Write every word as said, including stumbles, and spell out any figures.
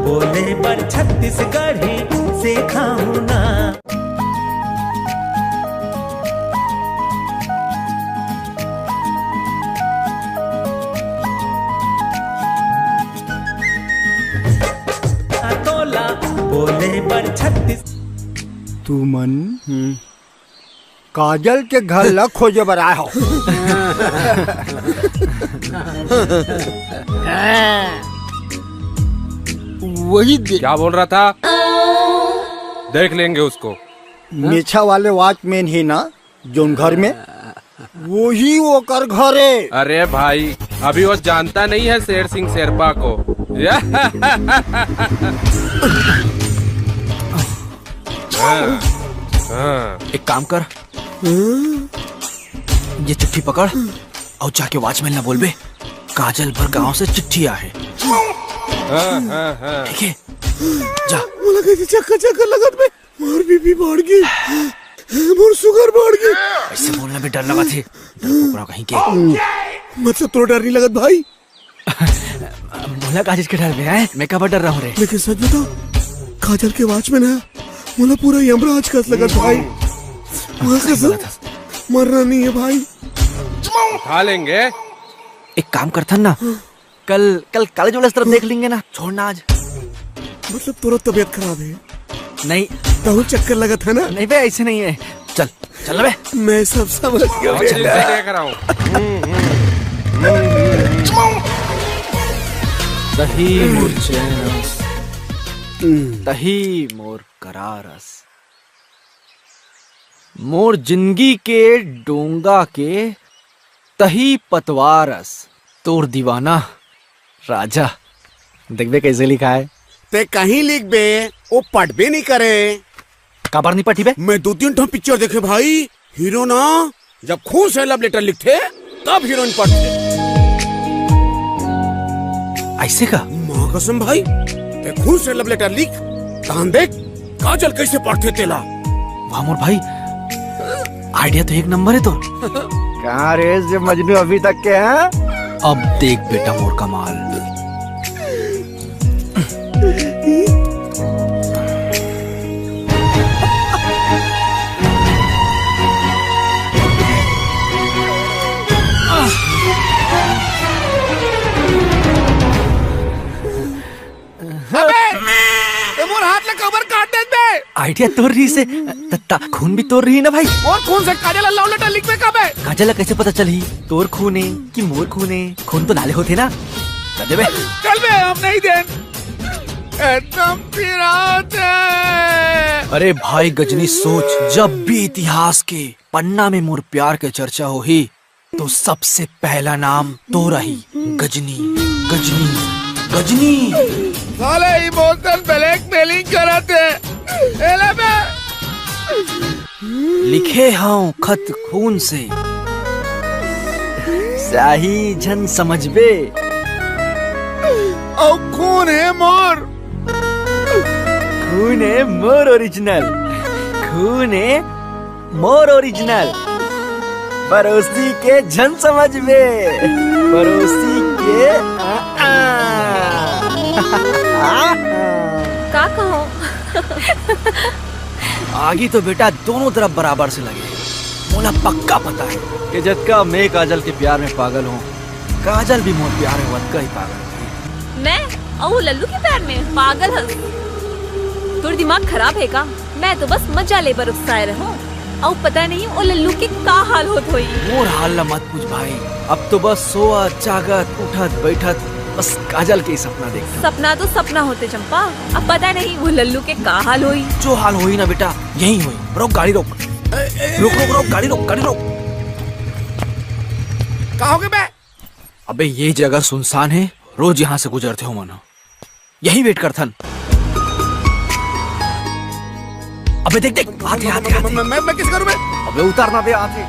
बोले बर छत्तीसगढ़ी सीखा हूँ ना। तोला बोले बर छत्तीस। तू मन काजल के घर ला खोजे बर आए हो। वही दे। क्या बोल रहा था? देख लेंगे उसको। मेछा वाले वॉचमैन ही ना, जोन घर में, वही ओकर घर है। अरे भाई, अभी वो जानता नहीं है शेर सिंह शेरपा को। हाँ, हाँ। एक काम कर, ये चिट्ठी पकड़ और जाके वॉचमैन ला बोलबे, काजल बर गांव से चिट्ठी आ है। हाँ, हाँ, हाँ। ठीक है, जा। मोला कैसे चक्कर चक्कर लगत बे, मोर बीपी बढ़ गई, मोर शुगर बढ़ गई। ऐसे बोलना भी डर लगा थे, डरपोकरा कहीं के। मतलब तोर डर नहीं लगत भाई? मोला का चीज के डर बे, हैं? मैं काबर डर रहा हूँ रे? लेकिन सच बताओ, काजल के वॉचमैन है, मोला पूरा यमराज कस लगत भाई। मोला कसम, मरना नहीं है भाई। उठा लेंगे। एक काम करथन ना, कल, कल कॉलेज वाले तरफ देख लेंगे ना, छोड़ना आज। मतलब तोरा तबीयत खराब है? नहीं। तहु चक्कर लगत है ना? नहीं बे, ऐसे नहीं है। चल, चल बे। मैं सब समझ गया और बेटा। चिंता क्या कराऊं? हम्म, हम्म, हम्म, हम्म, हम्म। तही मोर चैन अस, तही मोर करार अस, मोर जिंदगी के डोंगा के तही पतवार अस, तोर दीवाना राजा। देखबे कैसे लिखा है। ते कहीं लिख बे, वो पटबे नहीं करे। काबर नहीं पटी बे? मैं दो तीन ठो पिक्चर देखे भाई, हीरो ना जब खून से लव लेटर लिखथे, तब हीरोइन पटथे। ऐसे का? माँ कसम भाई, ते खून से लव लेटर लिख, तान देख काजल कैसे पटथे तेला। वाह मोर भाई, आइडिया तो एक नंबर है तो। कहाँ रे जे मजनू अभी तक के हैं? अब देख बेटा मोर कमाल। अबे, ए मोर हाथ ला काबर काट देत बे? आइडिया तोर रही से, त, त, खून भी तोर रही ना भाई। मोर खून से काजल ला love letter लिखबे का बे? काजल ला कैसे पता चलही तोर खून है कि मोर खून है? खून तो नाले होथे ना। कर दे बे। चल बे, हम नहीं देन। एकदम पिरात है। अरे भाई गजनी सोच, जब भी इतिहास के पन्ना में मोर प्यार के चर्चा होही, तो सबसे पहला नाम तोर आही, गजनी, गजनी, गजनी। साले emotional blackmailing करत हे। एला बे। लिखे हूँ खत खून से, स्याही झन समझबे। अउ खून हे मोर। खून हे मोर original। खून हे मोर original। पड़ोसी के झन समझबे, पड़ोसी के, आ, आ। का कहो? आगी तो बेटा दोनों तरफ बराबर से लगे। मोला पक्का पता है कि जतका मैं काजल के प्यार में पागल हूँ, काजल भी मोर प्यार में वतका ही पागल है। मैं अउ लल्लू के प्यार में पागल हस? तोर दिमाग खराब है का? मैं तो बस मजा ले बर उकसाए रहूं। अउ पता नहीं ओ लल्लू के का हाल होत होई। मोर हाल ला मत पूछ भाई, अब तो बस सोवत, जागत, उठत, बैठत, बस काजल के ही सपना देखत। सपना तो सपना होथे चंपा, अब पता नहीं वो लल्लू के का हाल होई। जो हाल होई ना बेटा, यही होई। रोक गाड़ी रोक। ए, ए, रोक, रोक, रोक, गाड़ी रोक, गाड़ी रोक। का होगे बे? अबे ये जगह सुनसान है, रोज यहाँ से गुजरथे हो मन। यही wait करथन। अबे देख, देख, आथे, आथे, आथे। मैं, मैं, मैं किस करूं बे? अबे उतारना बे, आथे।